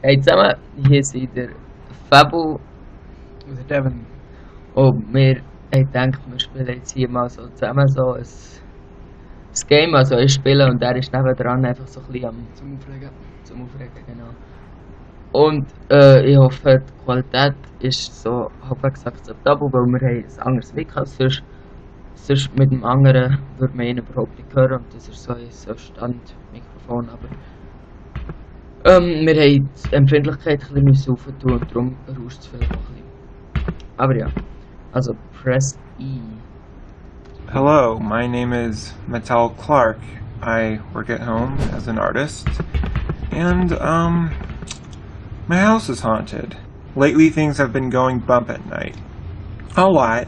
Hey zusammen, hier sind der Fabu Und der Devon. und wir haben gedacht, wir spielen jetzt hier mal so zusammen so ein Game, also ich spiele und er ist nebendran einfach so ein bisschen Zum Aufregen. genau. Und ich hoffe, die Qualität ist so halbwegs akzeptabel, weil wir haben ein anderes Mic als sonst mit dem anderen würde man ihn überhaupt nicht hören und das ist so ein Standmikrofon, aber wir haben die Empfindlichkeit ein bisschen aufentun und darum rauscht es vielleicht noch ein bisschen. Aber ja, also press E. Hello, my name is Mattel Clark. I work at home as an artist, and my house is haunted. Lately things have been going bump at night. A lot.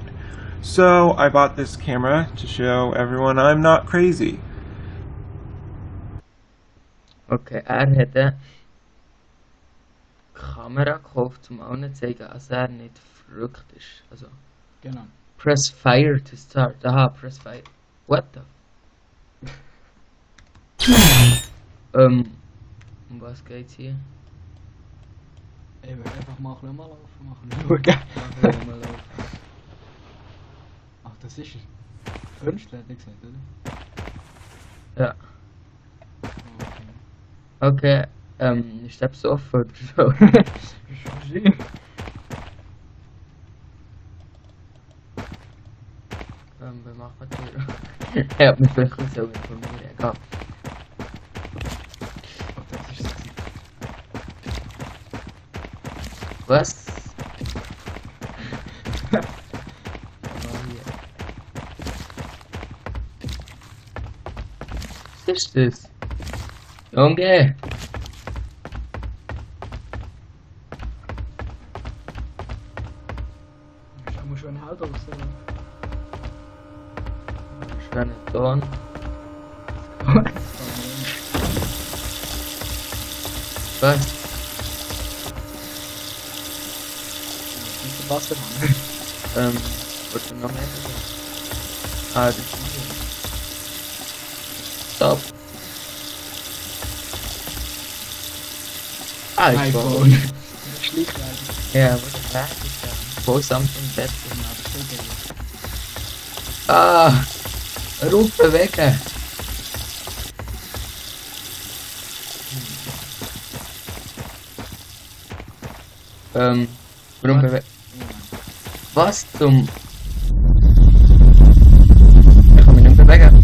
So I bought this camera to show everyone I'm not crazy. Okay, er hat eine Kamera gekauft, um allen zu zeigen, dass er nicht verrückt ist. Also, Genau. press fire to start. Aha, press fire. What the? Um was geht's hier? Ich würde einfach mal ein bisschen laufen, schauen. Ach, das ist ein Künstler, hat er gesagt, oder? Ja. Okay. Okay, ist der besoffen oder so? Wahrscheinlich. Wir machen die Tür. Er hat mich vielleicht so informieren. Egal. Oh, das ist es. Was? Was ist das? Junge! Da muss schon ein Held raus. Schöner Ton. Was? Nicht im Wasser, Wollte noch mehr sagen? Ah, das ist hier. Stop. iPhone. Schlichtlein. Ja, what the heck is that? Post something better. Genau, das ist so geil. Ah! Ruf bewegen! Warum bewegen? Was zum... Ich kann mich nicht bewegen.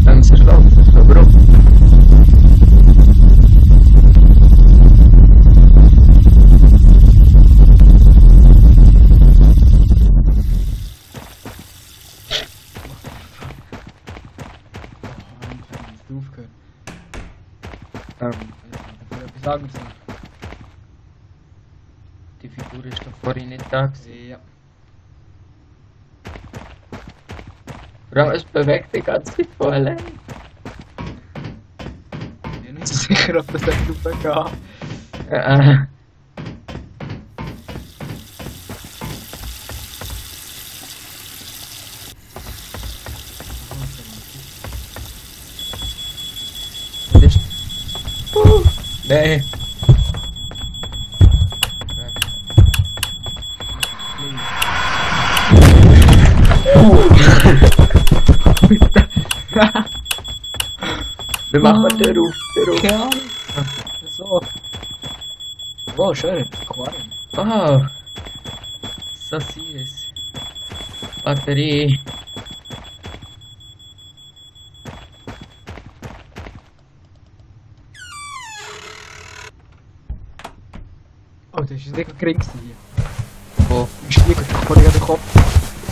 Es ist laut. Warum? Aufgehört. Ähm, Etwas sagen Sie. die Figur ist doch vorhin nicht da gewesen. Ja. Vor allem, es bewegt die ganze Zeit von allein. Ich bin nicht so sicher, ob das echt aufgeht. Das ist... Nee. Wir machen den Ruf. Keine Ahnung. So. Wow, schön. Aquarium. Oh. So süß. Batterie. Oh, das ist sicher gering hier. Wo? Im Spiegel, vor dir den Kopf.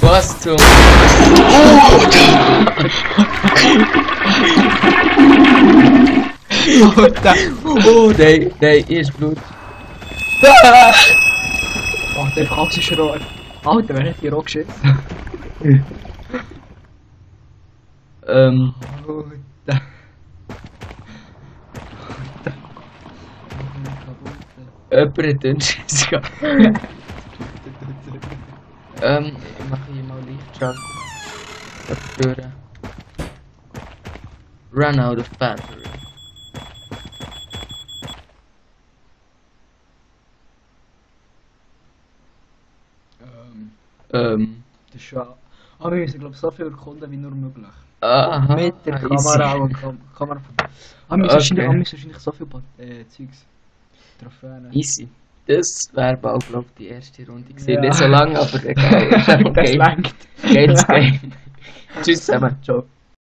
Was zum... Oh, der ist Blut. Oh, der Kopf ist rot. Alter, wer hat hier auch geschissen? Alter. Jemand hat den Schiss gehabt. Ich mache hier mal Lichtschrank. Durch. Run out of battery. Das ist schon... Aber wir müssen, glaube ich, so viel erkunden wie nur möglich. Aha, Mit der easy. Kamera und Kamera. Aber wir müssen Okay. wahrscheinlich so viel Zeugs. Trophäen. Easy. Das wäre bald, glaube ich, die erste Runde gewesen. Ja. Nicht so lange, aber egal. Ist einfach Das Game. langt. Geiles Game. Tschüss zusammen. Ciao.